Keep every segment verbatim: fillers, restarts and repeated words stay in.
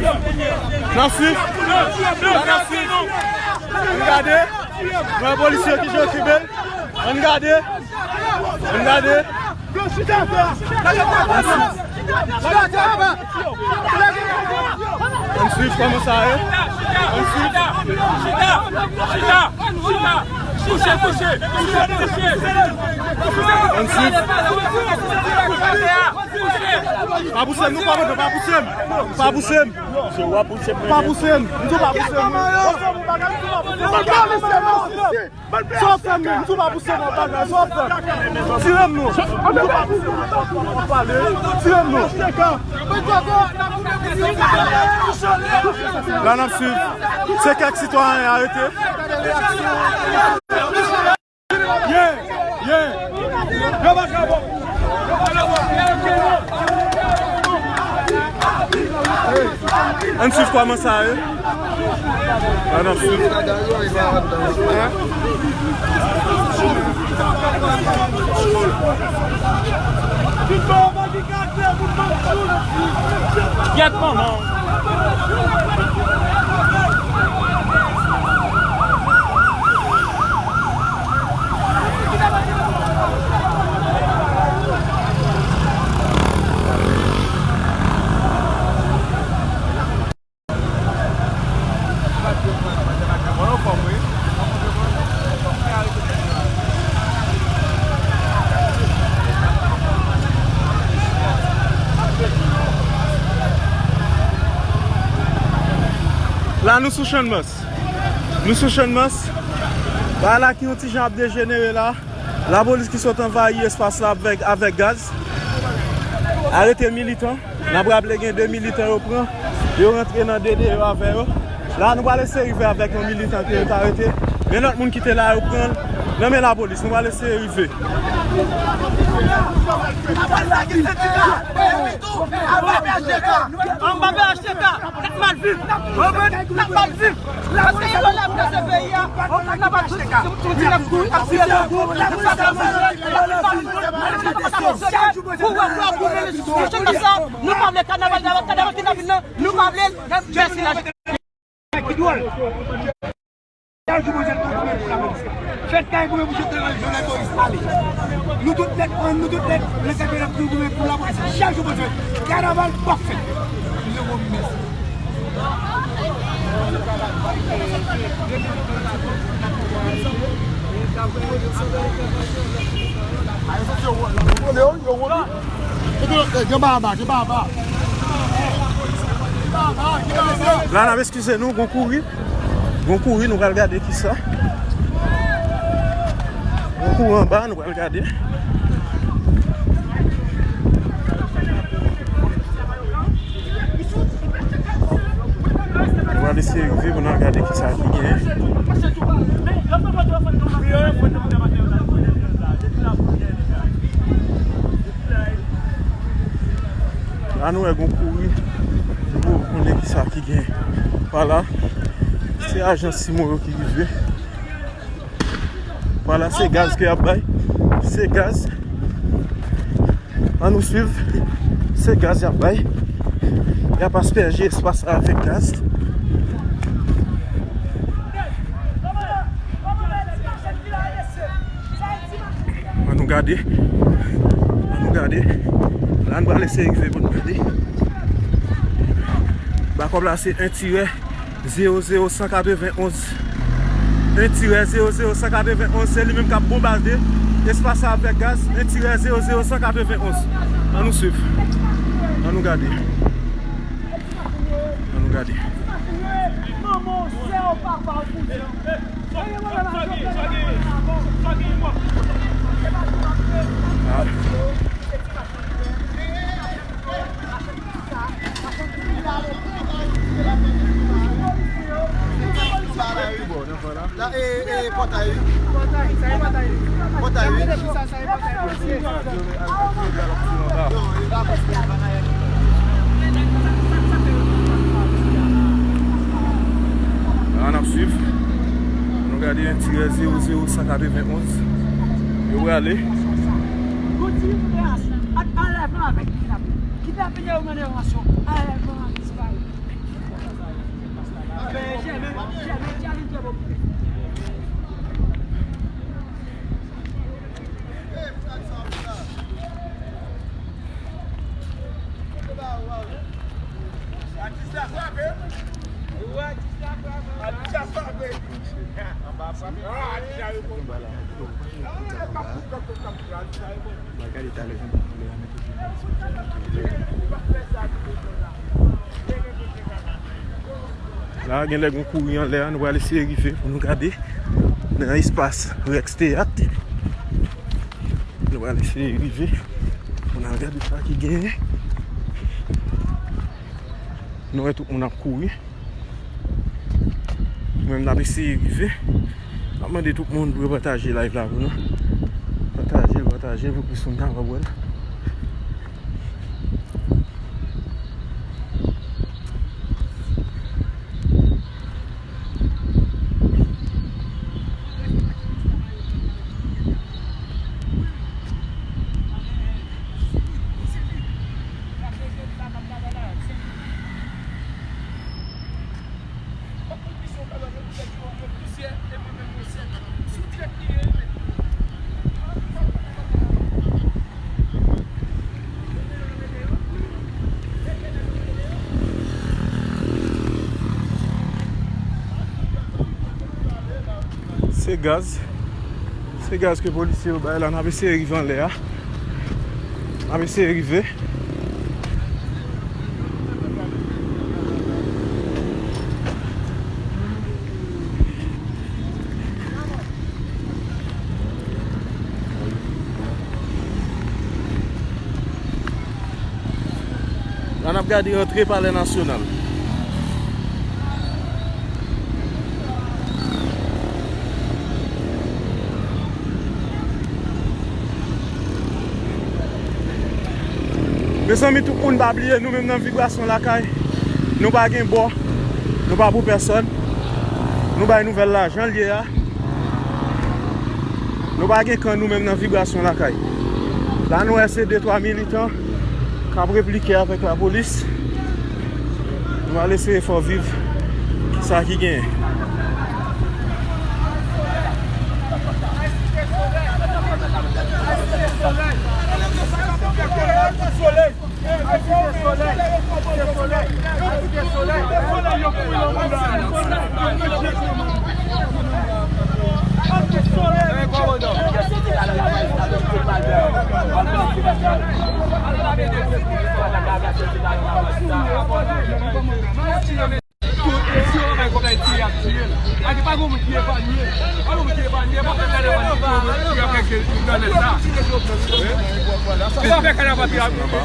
N ap swiv. N ap swiv. Ann gade. Mwen polisye ki jan okipe l. Ann gade. Ann gade. Ann swiv kòman sa ye. Ann swiv. Ann swiv. Pa pouse m, non, pa pouse m, pa pouse m. Pa pouse m. Pa pouse m. M di w pa pouse m. Sa w ap fè m menm? M di w pa pouse m nan bagay. Sa w ap fè m? Tire m non. M di w pa pouse m nan bagay. Tire m non. La n ap swiv. Se kèk sitwayen arete. Ye, ye. Yo pa ka bon. Ann swiv kòman sa ye. Ann ap swiv. Gyèt manman. La, nou sou Channmas. Nou sou Channmas. Bagay la ki yon ti jan ap dejenere la. Lapolis ki sot anvayi espas la avèk, avèk gaz. Arete militan. N ap raple gen de militan yo pran. Yo rantre nan de deyò avè yo. La, nou pral eseye rive avèk yon militan ke yo t arete. Gen lòt moun ki te la, yo pran l nan men lapolis. Nou pral eseye rive. Anba P H T K. Anba P H T K. N ap mal viv. N ap mal viv. Paske yo lè plase peyi a. N ap mal viv. Sou ti nèg kouri ap tiye nan kou. Pou wè pou ap goumen. Mouche konsa, nou pa vle kanaval, kanaval ki t ap vin nan, nou pa vle l. Mèsi la. Ki dwòl. Chak jou Bondye ap goumen pou lapolis. Fèt kay goumen pou Jovenel Moïse ale. Nou tout nèt, nou tout nèt, nan kay ap goumen pou lapolis. Chak jou Bondye, kanaval p ap fèt. Lewo mès. Gen baba, gen baba. La n ap eskize nou, gon kouri. Gon kouri, nou pral gade kisa. Gon kouri anba, nou pral gade. Nou pral eseye rive pou n al gade kisa ki genyen. La nou wè gon kouri. Nou poko konnen kisa ki gen pa la. Se ajan Simon yo ki rive. Vwala, se gaz ke y ap bay. Se gaz. Ann nou swiv. Se gaz y ap bay. Y ap aspèje espas la avèk gaz. Ann nou gade. Ann nou gade. La nou pral eseye rive pou nou gade. Bakòp la se en tirè zewo zewo san katrevenn onz. En tirè zewo zewo san katrevenn onz, se li menm k ap bonbade espas la avèk gaz. En tirè zewo zewo san katrevenn onz. Ann nou swiv. Ann nou gade. Ann nou gade. La, e, e, pòtay wi. Pòtay, sa e pòtay wi. Pòtay wi. Ann ap swiv. Nou gade en tirè zewo zewo san katrevenn onz. Yo prale. Kidnapè yo mande ranson. Anlèvman avèk disparèt. La, gen lè gon kouri anlè a, nou pral eseye rive pou nou gade nan espas Rex Teyat. Nou pral eseye rive pou n al gade sa ki genyen. Nou wè tout moun ap kouri. Nou menm n ap eseye rive. N ap mande tout moun pou yo pataje live la pou nou. Pataje l, pataje l pou plis moun kapab wè l. Se gaz. Se gaz ke polisye yo bay la. N ap eseye rive anlè a. N ap eseye rive. La n ap gade rantre Palè Nasyonal. Mezanmi, tout moun pa bliye, nou menm nan Vibrasyon Lakay, nou pa gen bò, nou pa pou pèsòn. Nou bay nouvèl la jan l ye a. Nou pa gen kan nou menm nan Vibrasyon Lakay. La nou wè se de twa militan k ap replike avèk lapolis. Nou al eseye fè w viv kisa ki genyen. Tout, si yo pa bay kòb la, yo tiye, y ap tiye l. Ak pa gen moun ki epanye. Pa gen moun ki epanye. Pa fè kanaval, yo fè kanaval, yo fè kanaval.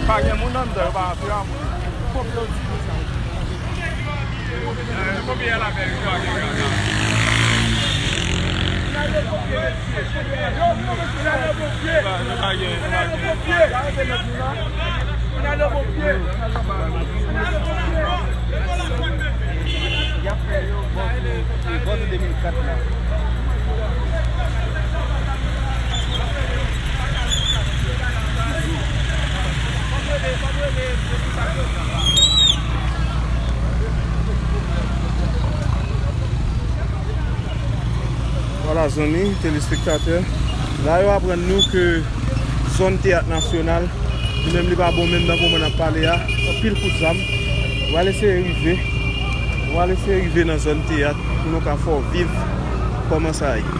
Pa gen moun anndan, yo pa antre a moun. Y ap fè yo bò tou, bò tou de mil kat la. Vwala, zanmi telespektatè, la yo aprann nou ke zòn Teyat Nasyonal, li menm li pa bon menm nan moman n ap pale a, anpil kout zam. Nou pral eseye rive, nou pral eseye rive nan zòn Teyat pou nou ka fè w viv kòman sa ye.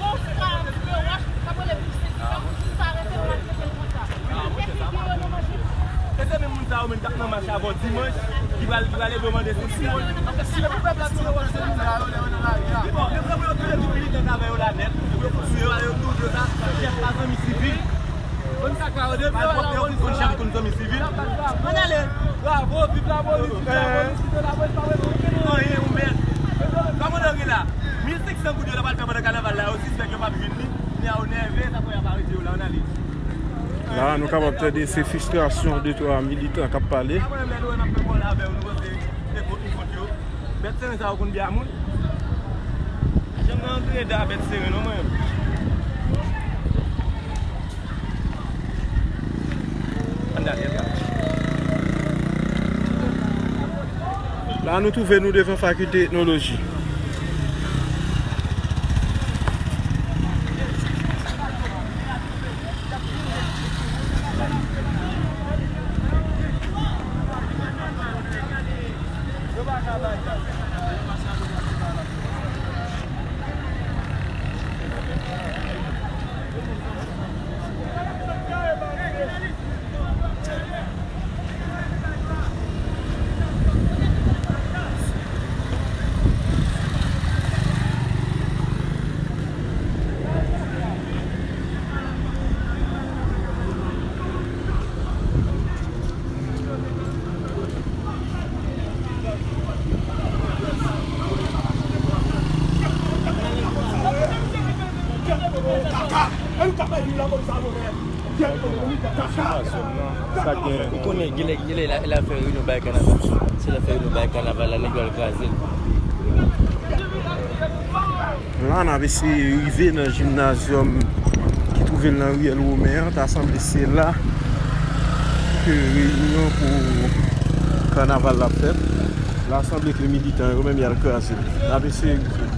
Bon, se pa yon ti pe wòch, sa pwale pou sezi, sa pou sezi, sa rete, nou ap rete l konsa. E se menm moun sa yo menm k ap nan mach avè w dimanch, ki pral, ki pral ede w mande sesi. Paske si yo pou pèp la tire wòch, se moun sa yo, lè yo nan lari a. Bon, yo pran pou yo touye tout militan k avè yo la nèt, epi yo fout sou yo, yo touye yo sa, chèf pa zanmi sivil. Bon, sa ka yo depi yo la, yo konn chèf, konn zanmi sivil. Ann ale. Bravo, viv lapolis, viv lapolis, viv lapolis, pa wè nou gen anyen, ou mèt. Kòman nou gen la? Mil senk san goud yo ta pral fè pandan kanaval la, yo sispèk yo p ap jwenn li. Kounye a yo nève, sa fè y ap arete yo la, ann ale. La, nou kapab tande se fristrasyon de twa militan k ap pale. Sa mwen menm lè nou wè n ap fè kòl avè yo, nou panse se Bèt seren sa yo konn byen a moun. Janm nan antre da bèt seren non mwen. Ann ale, ann ale. La nou twouve nou devan fakilte etnoloji. Ou konnen, genlè, genlè, lè, lè fè reyinyon bay kanaval. Se lè fè reyinyon bay kanaval la, nèg yo al kraze l. La, n ap eseye rive nan jimnazyòm ki twouve l nan riyèl Women an. Ta sanble se la ke reyinyon pou kanaval la ap fèt. La sanble ke militan yo menm y al kraze l. N ap eseye rive.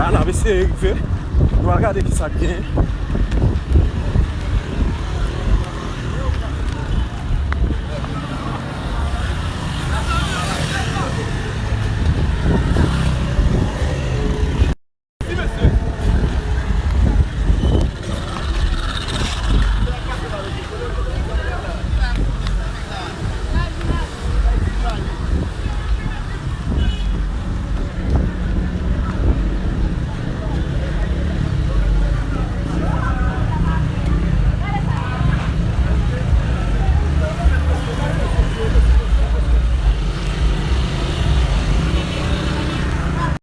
La, n ap eseye rive. Nou al gade ki sa k genyen.